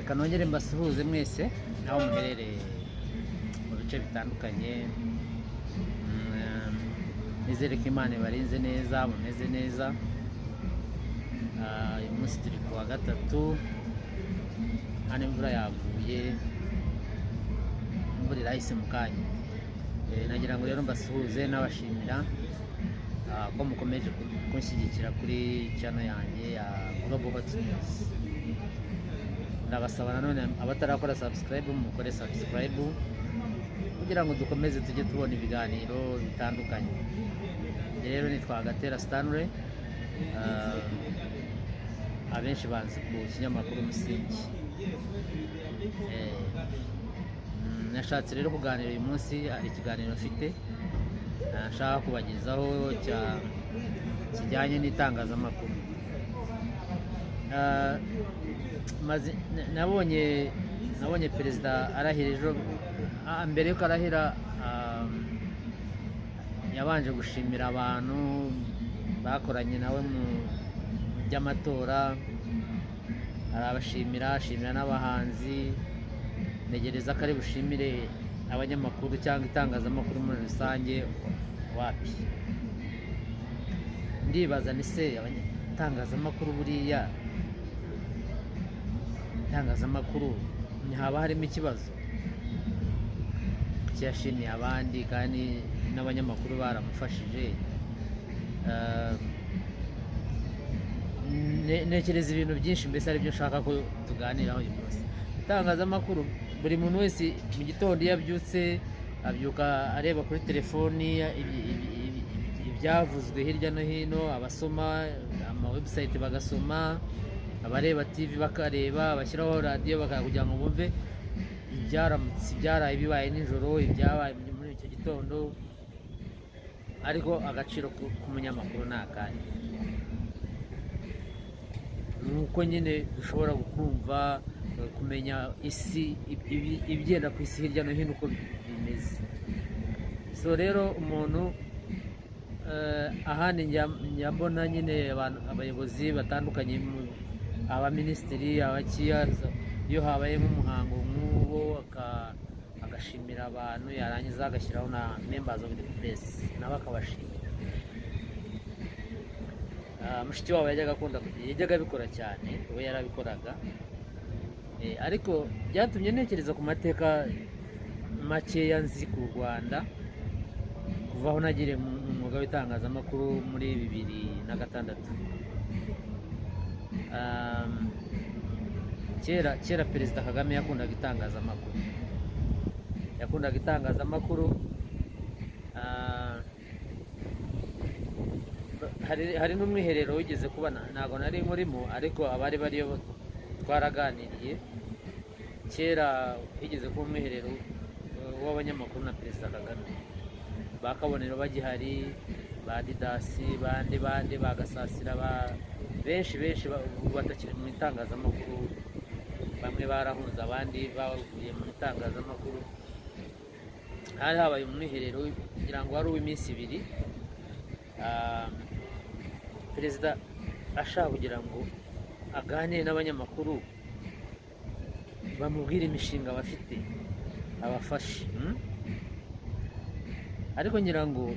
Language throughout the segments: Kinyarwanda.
Reka nongere mbasuhuze mwese aho muherereye mu bice bitandukanye. Nizere ko Imana ibarinze neza, mumeze neza. Uyu munsi turi ku wa gatatu, hano imvura yaguye, imvura irahise mu kanya. Nagira ngo rero mbasuhuze n'abashimira ko mukomeje kunshyigikira kuri channel yanjye ya Global Hot News. Ndabasaba nanone abatarakora subscribe, mukore subscribe kugira ngo dukomeze tujye tubona ibiganiro bitandukanye. Njye rero nitwa Gatera Stanley, abenshi banzi ku kinyamakuru Umusingi. Nashatse rero kuganira uyu munsi, hari ikiganiro mfite nshaka kubagezaho kijyanye n'itangazamakuru. Nabonye perezida arahira ejo. Mbere yuko arahira, yabanje gushimira abantu bakoranye nawe mu by'amatora, arabashimira, ashimira n'abahanzi. Ntegereza ko ari bushimire abanyamakuru cyangwa itangazamakuru muri rusange. Wapi! Ndibaza ni se itangazamakuru, buriya itangazamakuru ntihaba harimo ikibazo? Kuki yashimiye abandi kandi n'abanyamakuru baramufashije? Ntekereza ibintu byinshi, mbese aribyo nshaka ko tuganiraho uyu munsi. Itangazamakuru, buri muntu wese mu gitondo iyo abyutse, abyuka areba kuri telefoni ibyavuzwe hirya no hino, abasoma ama website bagasoma, abareba TV bakareba, abashyiraho radiyo kugira ngo bumve ibyaramutse, ibyaraye bibaye nijoro, ibyabaye muri icyo gitondo. Ariko agaciro k'umunyamakuru ni akahe? Ni uko nyine dushobora kumva, kumenya isi, ibigenda ku isi hirya no hino uko bimeze. So rero umuntu, ahandi njya mbona nyine abayobozi batandukanye, abaminisitiri, abakiya, iyo habaye nk'umuhango nk'uwo, agashimira abantu, yarangiza agashyiraho na members of the press, nabo akabashimira. Mushikiwabo yajyaga abikora cyane, we yarabikoraga. Ariko byatumye ntekereza ku mateka makeya nzi ku Rwanda kuva aho nagiriye mu mwuga w'itangazamakuru muri 2006. Kera kera Perezida Kagame yakundaga itangazamakuru, yakundaga itangazamakuru. Hari n'umwiherero wigeze kuba, ntabwo nari nkurimo, ariko abari bariyo twaraganiriye. Kera higeze kuba umwiherero w'abanyamakuru na Perezida Kagame, ba Kabonero bagihari, ba Didasi, bande bande, ba Gasasira, ba benshi benshi ubu batakiri mu itangazamakuru. Bamwe barahunze, abandi bavuye mu itangazamakuru. Hari habaye umwiherero, kugira ngo wari uw'iminsi 2. Perezida ashaka kugira ngo aganire n'abanyamakuru, bamubwire imishinga bafite, abafashe. Ariko ngira ngo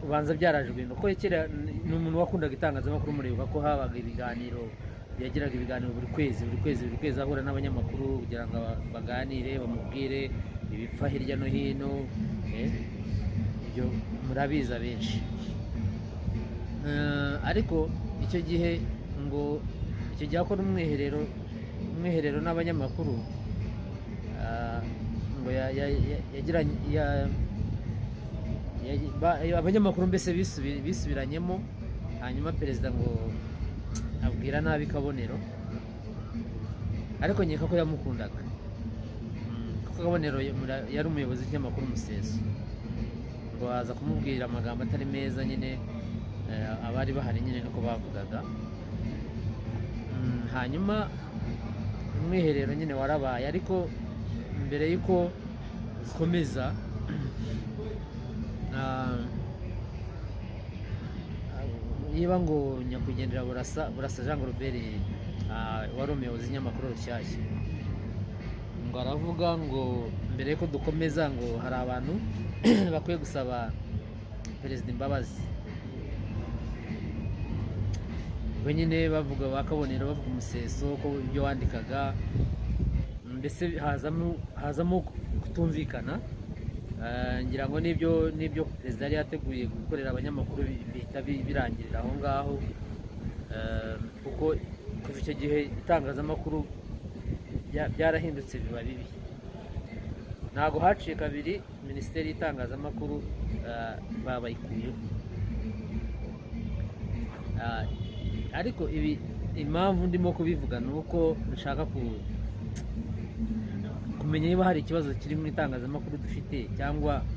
ubanza byaraje guhinduka, kuko kera ni umuntu wakundaga itangazamakuru. Muribuka ko habaga ibiganiro, yagiraga ibiganiro buri kwezi, buri kwezi, buri kwezi, ahura n'abanyamakuru kugira ngo baganire, bamubwire ibipfa hirya no hino. Ibyo murabizi abenshi. Ariko icyo gihe, ngo icyo gihe akora umwiherero n'abanyamakuru, ngo yagiranye abanyamakuru, mbese bisubiranyemo, hanyuma perezida ngo abwira nabi Kabonero. Ariko nkeka ko yamukundaga, kuko Kabonero yari umuyobozi w'ikinyamakuru Umuseso. Ngo aza kumubwira amagambo atari meza nyine, abari bahari nyine niko bavugaga. Hanyuma umwiherero nyine warabaye, ariko mbere y'uko ukomeza, niba ngo nyakwigendera Burasa, Burasa Jean Robert, wari umuyobozi w'inyamakuru Rushyashya. Ngo aravuga ngo mbere yuko dukomeza, ngo hari abantu bakwiye gusaba perezida imbabazi. We nyine bavuga ba Kabonero, bavuga umuseso ko ibyo wandikaga, mbese hazamo kutumvikana. Ngira ngo n'ibyo perezida yari yateguye gukorera abanyamakuru bihita birangirira aho ngaho. Kuko kuva icyo gihe itangazamakuru byarahindutse biba bibi. Ntabwo haciye kabiri minisiteri y'itangazamakuru babayikuyeho. Ariko ibi impamvu ndimo kubivuga ni uko nshaka kumenya niba hari ikibazo kiri mu itangazamakuru dufite, cyangwa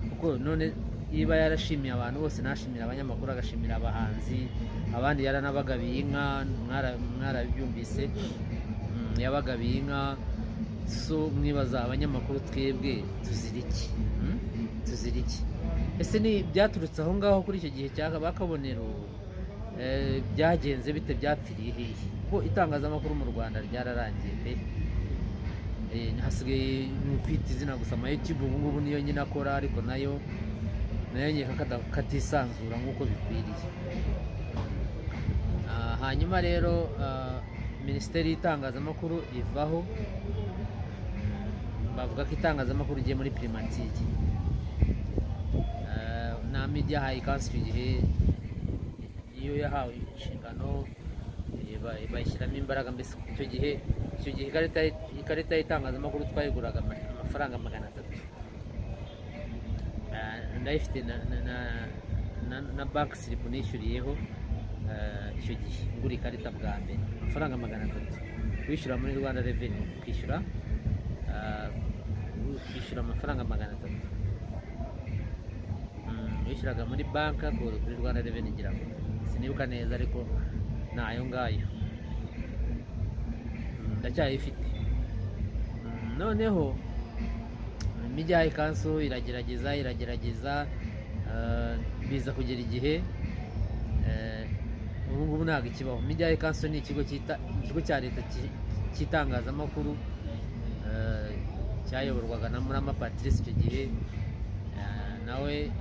kuko none niba yarashimiye abantu bose, ntashimira abanyamakuru, agashimira abahanzi, abandi yaranabagabiye inka, mwarabyumvise, yabagabiye inka. So mwibaza abanyamakuru twebwe tuzira iki? Tuzira iki? Ese ni byaturutse aho ngaho kuri icyo gihe cya ba Kabonero? Byagenze bite? Byapfiriye hehe? Kuko itangazamakuru mu Rwanda ryararangiye pe. Hasigaye ni ukwita izina gusa. Ama YouTube ubu ngubu niyo nyine akora, ariko nayo nkeka katisanzura nk'uko bikwiriye. Hanyuma rero minisiteri y'itangazamakuru ivaho, bavuga ko itangazamakuru rigiye muri primature. Na Media High Council icyo gihe iyo yahawe inshingano, bayishyiramo imbaraga. Mbese icyo gihe ikarita y'itangazamakuru twayiguraga amafaranga 300. Ndayifite na bank slip nishyuriyeho. Icyo gihe ngura ikarita bwa mbere, amafaranga 300, wishyura muri Rwanda Revenue, ukishyura amafaranga 300. Wishyuraga muri banka kuri Rwanda Revenue, ngira ngo sinibuka neza, ariko ni ayo ngayo. Ndacyayifite. Noneho Media High Council iragerageza, iragerageza, biza kugera igihe ubu ngubu ntabwo ikibaho. Media High Council ni ikigo cyita ikigo cya leta cy'itangazamakuru, cyayoborwaga na Murama Patrice icyo gihe. Nawe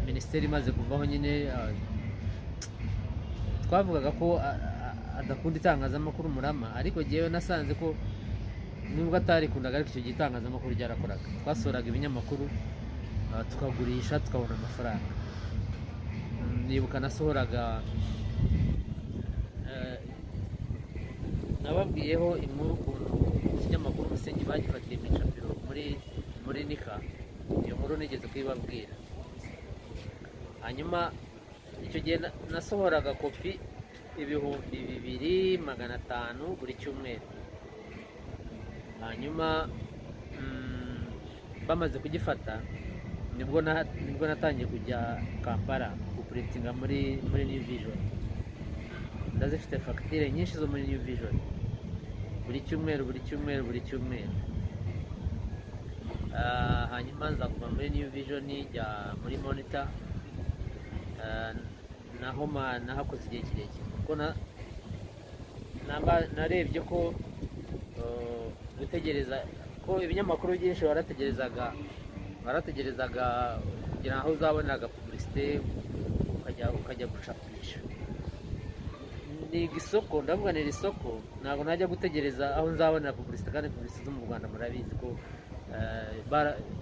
minisiteri imaze kuvaho nyine, twavugaga ko adakunda itangazamakuru Murama, ariko jyewe nasanze ko nubwo atarikundaga, ariko icyo gihe itangazamakuru ryarakoraga. Twasohoraga ibinyamakuru, tukagurisha, tukabona amafaranga. Nibuka nasohoraga, nababwiyeho inkuru ukuntu ikinyamakuru Umusingi bagifatiye mu icapiro muri nika. Iyo nkuru nigeze kuyibabwira. Hanyuma icyo gihe nasohoraga kopi 2500 buri cyumweru. Hanyuma bamaze kugifata nibwo natangiye kujya Kampala guprintinga muri New Vision. Ndazifite fagitire nyinshi zo muri New Vision, buri cyumweru, buri cyumweru, buri cyumweru. Hanyuma nza kuva muri New Vision njya muri Monitor. Naho nahakoze igihe kirekire, kuko narebye ko gutegereza ko ibinyamakuru byinshi warategerezaga kugira aho uzabonera publicité, ukajya gucapisha. Niga isoko, ndavuga nira isoko, ntabwo najya gutegereza aho nzabonera publicité, kandi publicité zo mu Rwanda murabizi ko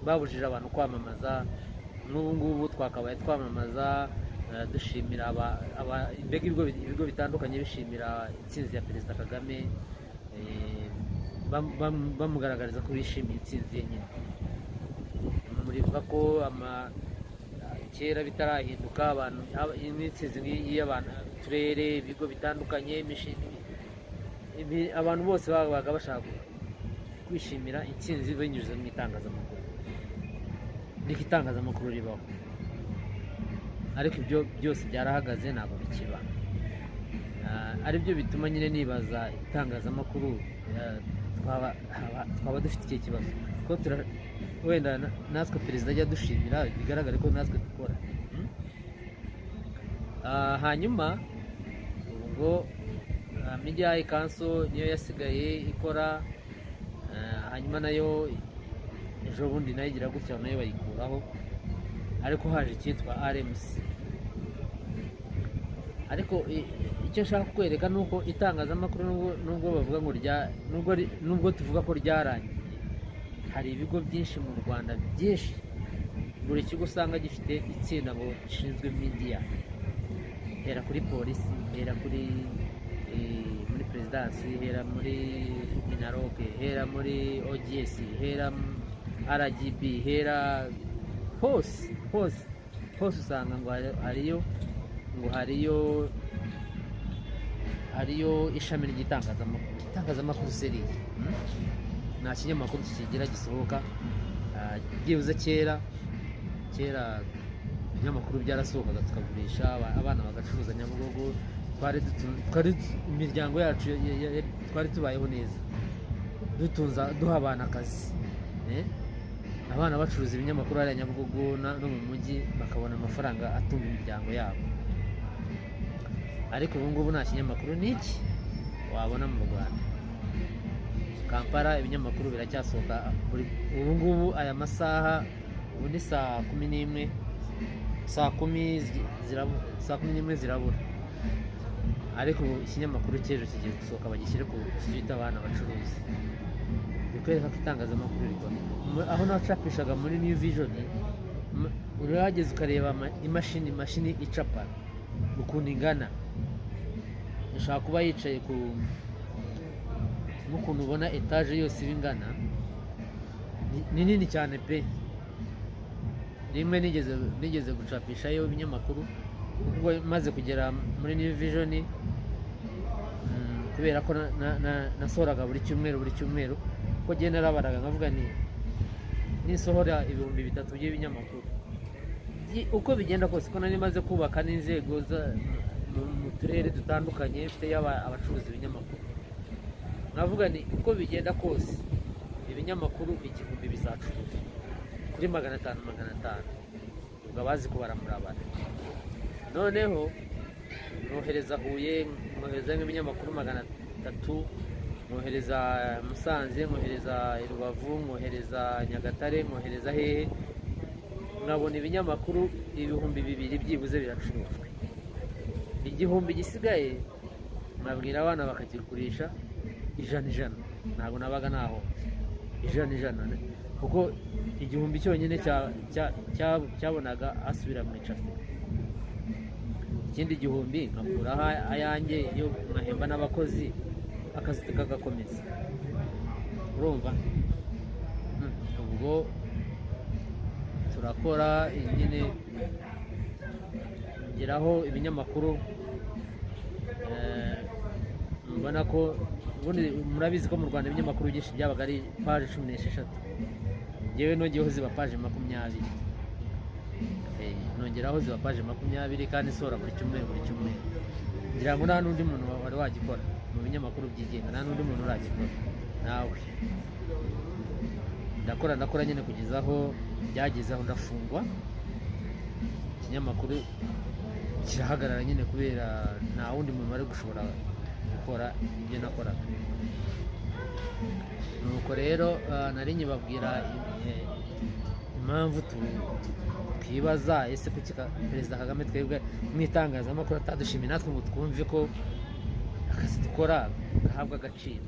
babujije abantu kwamamaza. N'ubu ngubu twakabaye twamamaza, dushimira mbega ibigo bitandukanye bishimira intsinzi ya Perezida Kagame, bamugaragariza ko bishimiye intsinzi ye nyine. Muribuka ko kera bitarahinduka, abantu n'intsinzi nk'iyi, y'abantu, uturere, ibigo bitandukanye, abantu bose babaga bashaka kwishimira intsinzi binyuze mu itangazamakuru. Niko itangazamakuru ribaho, ariko ibyo byose byarahagaze, ntabwo bikiba. Aribyo bituma nyine nibaza itangazamakuru, twaba dufite ikihe kibazo, ko wenda natwe perezida ajya adushimira, bigaragare ko natwe dukora. Hanyuma ubwo Media High Council niyo yasigaye ikora. Hanyuma nayo ejo bundi nayo igira gutya, nayo bayikuraho, ariko haje icyitwa RMC. Ariko icyo nshaka kukwereka ni uko itangazamakuru, nubwo bavuga ngo rya nubwo tuvuga ko ryarangiye, hari ibigo byinshi mu Rwanda, byinshi. Buri kigo usanga gifite itsinda ngo gishinzwe media, hera kuri polisi, hera kuri muri perezidansi, hera muri MINALOC, hera muri OGS, hera RGB, hera hose hose hose, usanga ngo hariyo ngo hariyo ishami ry'itangazamakuru. Itangazamakuru sérieux, Nta kinyamakuru kikigira gisohoka. Byibuze kera kera ibinyamakuru byarasohokaga, tukagurisha, abana bagacuruza Nyabugogo. Twari imiryango yacu twari tubayeho neza, dutunza, duha abana akazi, eh? Abana bacuruza ibinyamakuru hariya Nyabugogo no mu mujyi, bakabona amafaranga atunga imiryango yabo. Ariko ubu ngubu nta kinyamakuru n'iki wabona mu Rwanda. Kampala ibinyamakuru biracyasohoka ubu ngubu aya masaha, ubu ni saa 11, saa 10, saa 11 zirabura, ariko ubu ikinyamakuru cy'ejo kigiye gusohoka, bagishyire ku street, abana bacuruzi. Bikwereka ko itangazamakuru rikora. Aho nacapishaga muri New Vision, urahageze ukareba imashini icapa ukuntu ingana. Ishobora kuba yicaye ku nk'ukuntu ubona etaje yose iba ingana. Ni nini cyane pe. Rimwe nigeze gucapishayo ibinyamakuru ubwo maze kugera muri New Vision, kubera ko nasohoraga buri cyumweru, buri cyumweru, ko njye narabaraga nkavuga ni nisohora 3000 by'ibinyamakuru, uko bigenda kose, ko nari maze kubaka n'inzego mu turere dutandukanye, mfite abacuruza ibinyamakuru, nkavuga ni uko bigenda kose ibinyamakuru 1000 bizacuruzwa kuri 500 500. Ubwo abazi kubara murabara. Noneho nkohereza Huye, nkohereza nk'ibinyamakuru 300, nkohereza Musanze, nkohereza i Rubavu, nkohereza Nyagatare, nkohereza hehe, nkabona ibinyamakuru 2000 byibuze biracurujwe. 1000 gisigaye nkabwira abana bakakigurisha ijana ijana. Ntabwo nabaga nahombye, ijana ijana, kuko 1000 cyonyine cyabonaga asubira mu icapiro, ikindi 1000 nkakuraho ayanjye yo nkahemba n'abakozi, akazi kagakomeza. Urumva? Ubwo turakora nyine, ngeraho ibinyamakuru, mbona ko ubundi murabizi ko mu Rwanda ibinyamakuru byinshi byabaga ari paje 16, ngewe nongeyeho ziba paje 20. Nongeraho ziba paje 20, kandi isohora buri cyumweru, buri cyumweru. Ngira ngo nta n'undi muntu wari wagikora mu binyamakuru byigenga, nta n'undi muntu uragikora nawe. Ndakora, ndakora nyine, kugeza aho byageze aho ndafungwa, ikinyamakuru kirahagarara nyine, kubera nta wundi muntu wari gushobora gukora ibyo nakoraga. Nuko rero nari nyibabwira impamvu twibaza ese kuki Perezida Kagame twebwe mu itangazamakuru atadushimiye natwe ngo twumve ko akazi dukora gahabwa agaciro.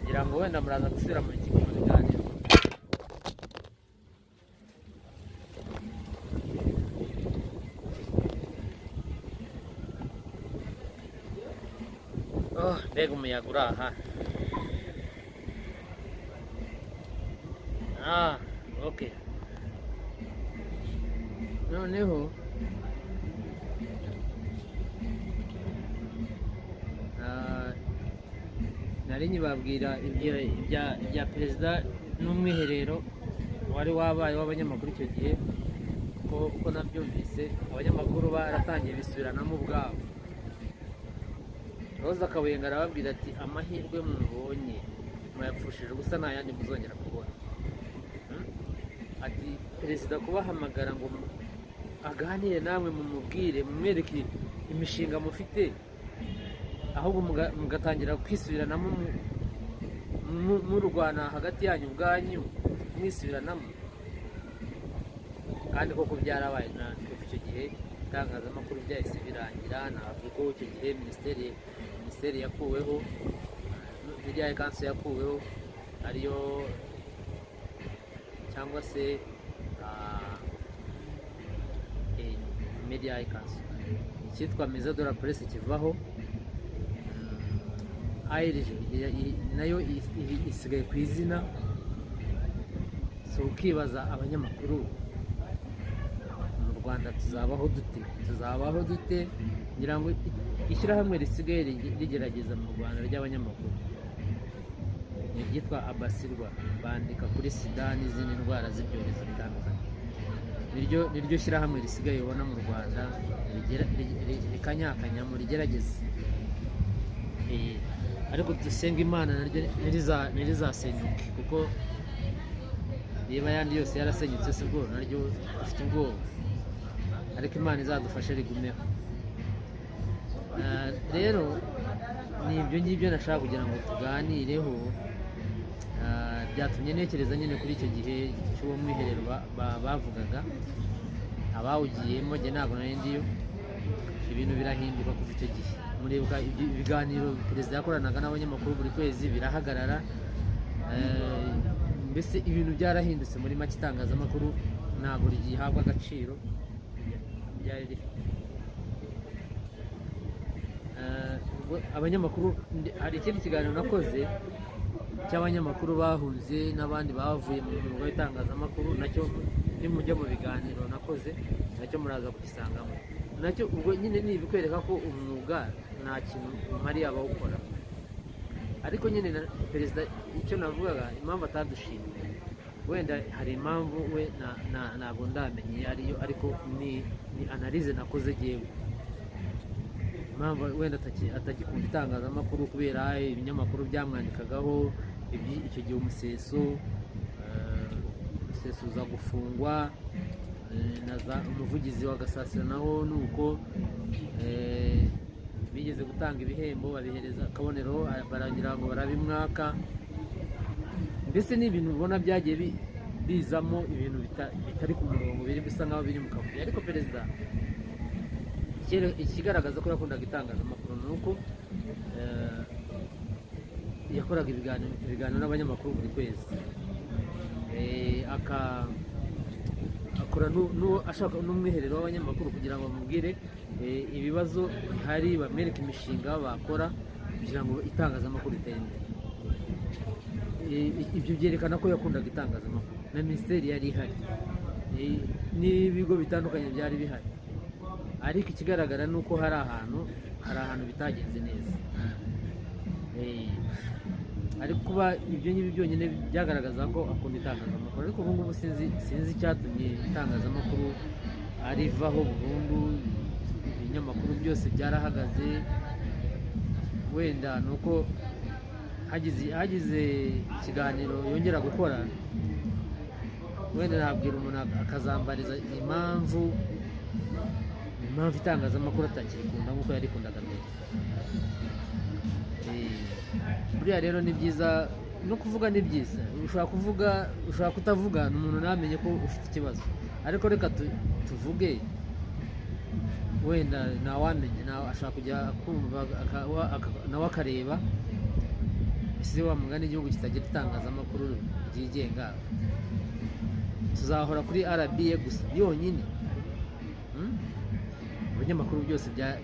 Ngira ngo wenda muraza gusubira mu biganiro. Oh, mbega umuyaga uri aha! Ah, okay. Noneho nari nyibabwira ibya perezida n'umwiherero wari wabaye w'abanyamakuru icyo gihe, ko uko nabyumvise abanyamakuru baratangiye bisubiranamo ubwabo. Roza Kabuyenga arababwira ati: "Amahirwe mubonye muyapfushije ubusa, nta yandi muzongera kubona." Ati perezida kubahamagara ngo aganire namwe, mumubwire, mumwereke imishinga mufite, ahubwo mugatangira kwisubiranamo. Murwana hagati yanyu ubwanyu, mwisubiranamo. Kandi koko byarabaye. Na kuva icyo gihe itangazamakuru byahise birangira. Ntabwo ko icyo gihe minisiteri yakuweho, Media Council yakuweho, ariyo cyangwa se Media Council, icyitwa Maison de la Presse kivaho, ARG nayo isigaye ku izina. Si ukibaza, abanyamakuru mu Rwanda tuzabaho dute? Tuzabaho dute? Ngira ngo ishyirahamwe risigaye rigerageza mu Rwanda ry'abanyamakuru ni iryitwa Abasirwa, bandika kuri sida n'izindi ndwara z'ibyorezo bitandukanye. Niryo shyirahamwe risigaye ubona mu Rwanda rikanyakanyamo, rigerageza. Ariko dusenga Imana naryo ntirizasenyuke, kuko niba ayandi yose yarasenyutse, si bwo naryo dufite ubwoba. Ariko Imana izadufashe rigumeho. Rero ni ibyo ngibyo nashaka kugira ngo tuganireho. Byatumye ntekereza nyine kuri icyo gihe cy'uwo mwiherero bavugaga, abawugiyemo. Njye ntabwo nari ndiyo. Ibintu birahinduka kuva icyo gihe. Muribuka ibiganiro perezida yakoranaga n'abanyamakuru buri kwezi birahagarara. Mbese ibintu byarahindutse. Muri make, itangazamakuru ntabwo rigihabwa agaciro ryari rifite. Ubwo abanyamakuru, hari ikindi kiganiro nakoze cy'abanyamakuru bahunze n'abandi bavuye mu mwuga w'itangazamakuru. Nacyo nimujya mu biganiro nakoze, nacyo muraza kugisangamo. Nacyo ubwo nyine ni ibikwereka ko umwuga nta kintu umariye abawukora. Ariko nyine na perezida, icyo navugaga, impamvu atadushimye, wenda hari impamvu we ntabwo ndamenye iyo ariyo, ariko ni analyse nakoze jyewe, impamvu wenda atagikunda itangazamakuru kubera ibinyamakuru byamwandikagaho. Icyo gihe Umuseso, Umuseso uza gufungwa, na za Umuvugizi wa Gasasira naho ni uko. Bigeze gutanga ibihembo babihereza Kabonero, baragira ngo barabimwaka. Mbese ni ibintu ubona byagiye bizamo ibintu bitari ku murongo, biri bisa nkaho biri mu kavuyo. Ariko perezida, ikigaragaza ko yakundaga itangazamakuru ni uko yakoraga ibiganiro n'abanyamakuru buri kwezi. Akora ashaka n'umwiherero w'abanyamakuru kugira ngo bamubwire ibibazo bihari, bamwereke imishinga bakora kugira ngo itangazamakuru ritere imbere. Ibyo byerekana ko yakundaga itangazamakuru. Na minisiteri yari ihari, n'ibigo bitandukanye byari bihari, ariko ikigaragara ni uko hari ahantu bitagenze neza. Ariko kuba ibyo ngibyo byonyine byagaragaza ko akunda itangazamakuru. Ariko ubu ngubu sinzi icyatumye itangazamakuru arivaho burundu. Ibinyamakuru byose byarahagaze. Wenda ni uko hagize ikiganiro yongera gukora, wenda nabwira umuntu akazambariza impamvu itangazamakuru atakirikunda nk'uko yarikundaga mbere. Buriya rero ni byiza no kuvuga, ni byiza. Ushobora kuvuga, ushobora kutavuga, umuntu ntamenye ko ufite ikibazo. Ariko reka tuvuge, wenda ntawamenya, nawe ashobora kujya kumva nawe akareba. Ese wa mugani, igihugu kitagira itangazamakuru ryigenga, tuzahora kuri RBA gusa yonyine? Ibinyamakuru byose bya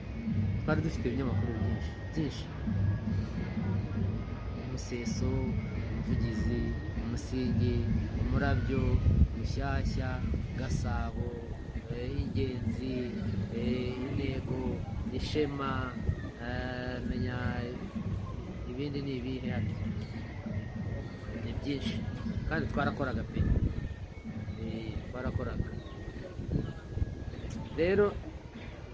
twari dufite, ibinyamakuru byinshi byinshi: Umuseso, Umuvugizi, Umusingi, Umurabyo, Mushyashya, Gasabo, Ingenzi, Intego, Ishema, menya ibindi ni ibihe hano? Ni byinshi kandi twarakoraga pe. Twarakoraga. Rero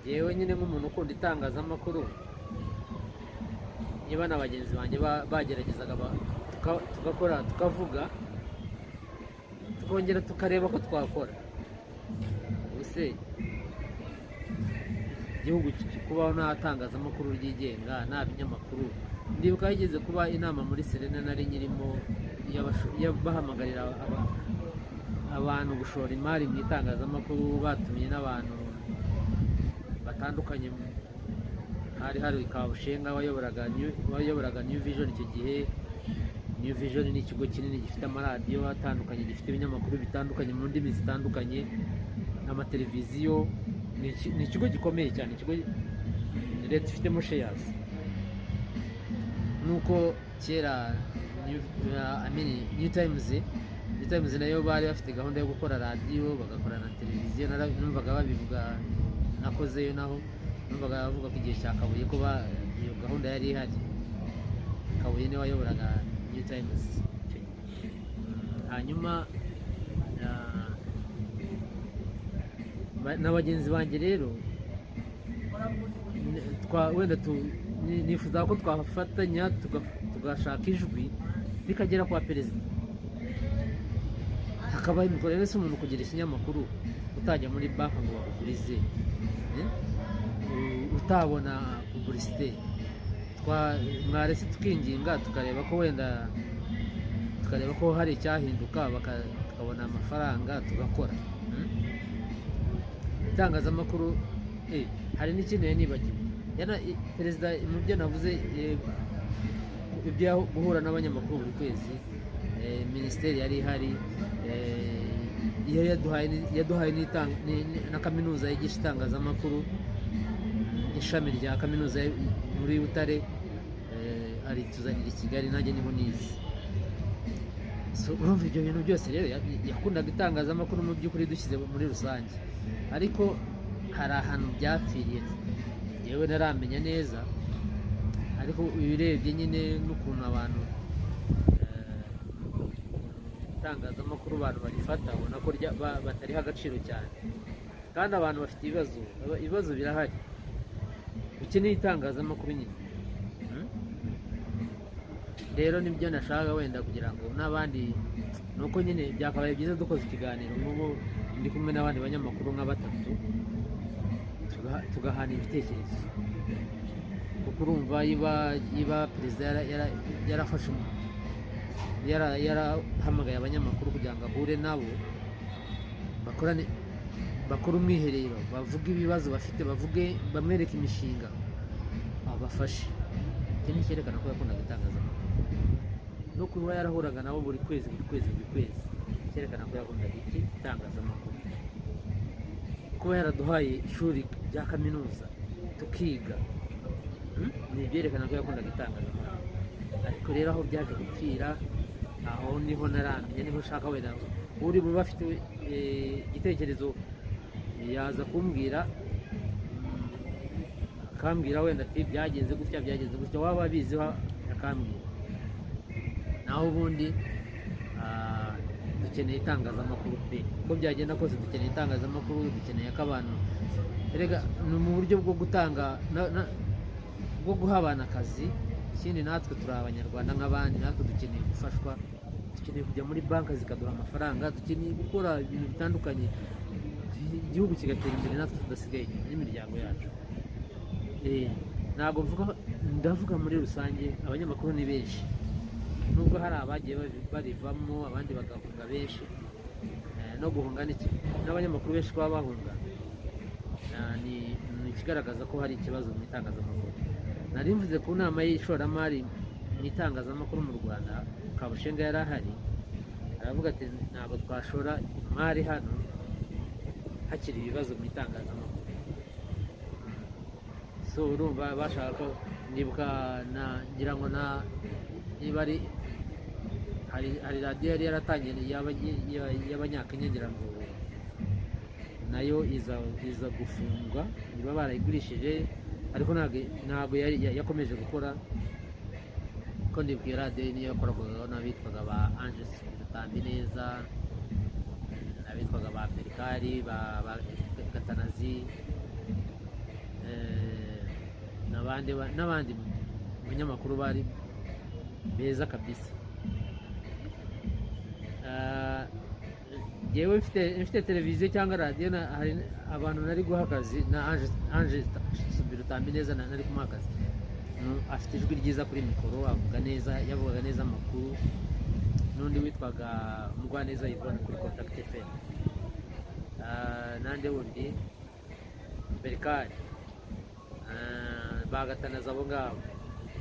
yewe nyine nk'umuntu ukunda itangazamakuru, niba na bagenzi banjye bageragezaga tugakora, tukavuga, tukongera tukareba ko twakora, ubuse Igihugu kubaho nta tangazamakuru ryigenga, nta binyamakuru. Ndibuka higeze kuba inama muri Serena nari nyirimo, bahamagarira abantu gushora imari mu itangazamakuru, batumiye n'abantu batandukanye. Hari Kabushenga wayoboraga New Vision icyo gihe. New Vision ni ikigo kinini gifite amaradiyo atandukanye, gifite ibinyamakuru bitandukanye mu ndimi zitandukanye n'amateleviziyo. Ni ikigo gikomeye cyane, ikigo leta ifitemo shares. Nuko kera I mean, New Times nayo bari bafite gahunda yo gukora radiyo, bagakora na televiziyo. Numvaga babivuga, nakozeyo naho numvaga bavuga ko igihe cya Kabuye ko iyo gahunda yari ihari. Kabuye niwe wayoboraga New Times icyo gihe. Hanyuma na bagenzi banjye rero wenda nifuza ko twafatanya tugashaka ijwi rikagera kwa perezida, hakabaho imikorere. Se umuntu kugira ikinyamakuru utajya muri banki ngo bakugurize, eh? Utabona publicité, mwaretse tukinginga, tukareba ko wenda tukareba ko hari icyahinduka, tukabona amafaranga tugakora. Itangazamakuru, hari n'ikindi nari nibagiwe. Perezida mu byo navuze, ibyo guhura n'abanyamakuru buri kwezi, minisiteri yari ihari, iyo yaduhaye na kaminuza yigisha itangazamakuru, ishami rya kaminuza muri Butare, arituzanira i Kigali, nanjye niho nize. So, urumva ibyo bintu byose rero yakundaga itangazamakuru mu by'ukuri dushyize muri rusange, ariko hari ahantu byapfiriye yewe ntaramenya neza. Ariko urebye nyine n'ukuntu abantu, itangazamakuru abantu barifata, ubona ko batariha agaciro cyane, kandi abantu bafite ibibazo, ibibazo birahari, ukeneye itangazamakuru nyine. Rero nibyo nashaka wenda kugira ngo n'abandi, ni uko nyine byakabaye byiza dukoze ikiganiro nk'ubu ndi kumwe n'abandi banyamakuru nka batatu, tugahana ibitekerezo, kuko urumva iba perezida yarafashe yarahamagaye abanyamakuru kugira ngo ahure nabo, bakorane, bakore umwiherero, bavuge ibibazo bafite, bavuge, bamwereke imishinga, abafashe. Iki ni icyerekana ko yakundaga itangazamakuru, no kuba yarahuraga nabo buri kwezi, buri kwezi, buri kwezi, cyerekana ko yakundaga iki? Itangazamakuru. Kuba yaraduhaye ishuri rya kaminuza tukiga, Ni ibyerekana ko yakundaga itangazamakuru. Ariko rero aho byaje gupfira, aho niho naramenya, niho ushaka wenda uri bube afite igitekerezo yaza kumbwira, akambwira wenda ati byagenze gutya, byagenze gutya, waba abiziho akambwira. Naho ubundi dukeneye itangazamakuru pe. Uko byagenda kose dukeneye itangazamakuru, dukeneye ko abantu, erega ni mu buryo bwo gutanga bwo guha abantu akazi. Ikindi natwe turi abanyarwanda nk'abandi, natwe dukeneye gufashwa, dukeneye kujya muri banki zikaduha amafaranga, dukeneye gukora ibintu bitandukanye, igihugu kigatera imbere natwe tudasigaye inyuma n'imiryango yacu. Ntabwo mvuga, ndavuga muri rusange. Abanyamakuru ni benshi, nubwo hari abagiye barivamo, abandi bagahunga benshi. No guhunga ni n'abanyamakuru benshi baba bahunga, ni ikigaragaza ko hari ikibazo mu itangazamakuru. Nari mvuze ku nama y'ishoramari mu itangazamakuru mu Rwanda, Kabushenga yari ahari, aravuga ati ntabwo twashora imari hano hakiri ibibazo mu itangazamakuru. So urumva bashaka ko, ndibuka na ngira ngo na niba ari hari radiyo yari yaratangiye y'abanyakenya, ngira ngo nayo iza gufungwa, niba barayigurishije, ariko ntabwo yari yakomeje gukora. Ko ndibuka iyo radiyo niyo yakorwagaho n'abitwaga ba Anges Rutambineza, n'abitwaga ba Perikari, ba Gatanazi, n'abandi banyamakuru bari beza kabisa. Jyewe mfite televiziyo cyangwa radiyo, hari abantu nari guha akazi, na Ange Subira Utambineza nari kumuha akazi. Afite ijwi ryiza kuri mikoro, avuga neza, yavugaga neza amakuru, n'undi witwaga Mugwaneza Yvonne kuri Contact FM. Nande wundi, Berikari. Bagatanaza abo ngabo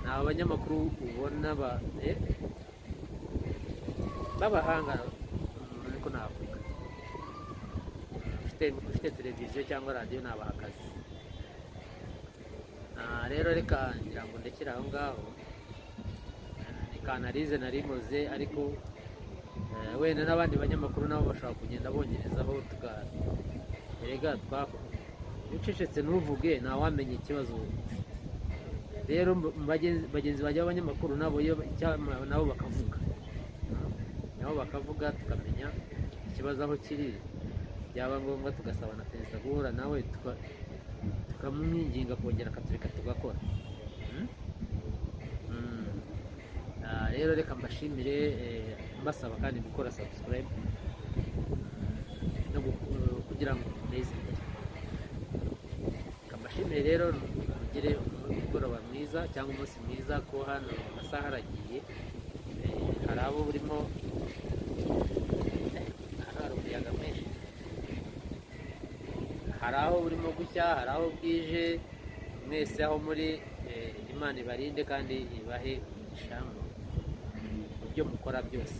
ni abanyamakuru ubona b'abahanga, niko navuga. Mfite televiziyo cyangwa radiyo nabaha akazi. Rero reka ngira ngo ndekere aho ngaho. Ni kanarize nari nkoze, ariko wenda n'abandi banyamakuru nabo bashobora kugenda bongerezaho tuka erega ucecetse ntuvuge, ntawamenya ikibazo ufite. Rero bagenzi banjye b'abanyamakuru nabo iyo nabo bakavuga, tukamenya ikibazo aho kiri, byaba ngombwa tugasaba na perezida guhura nawe, tukamwinginga kongera akatureka tugakora. Rero reka mbashimire, mbasaba kandi gukora subscribe no kugira ngo muteze imbere. Reka mbashimire rero, mugire umugoroba mwiza cyangwa umunsi mwiza, ko hano amasaha aragiye. Hari abo burimo, hano hari umuyaga mwinshi, hari aho burimo gucya, hari aho bwije. Mwese aho muri, Imana ibarinde kandi ibahe umugisha mu byo mukora byose.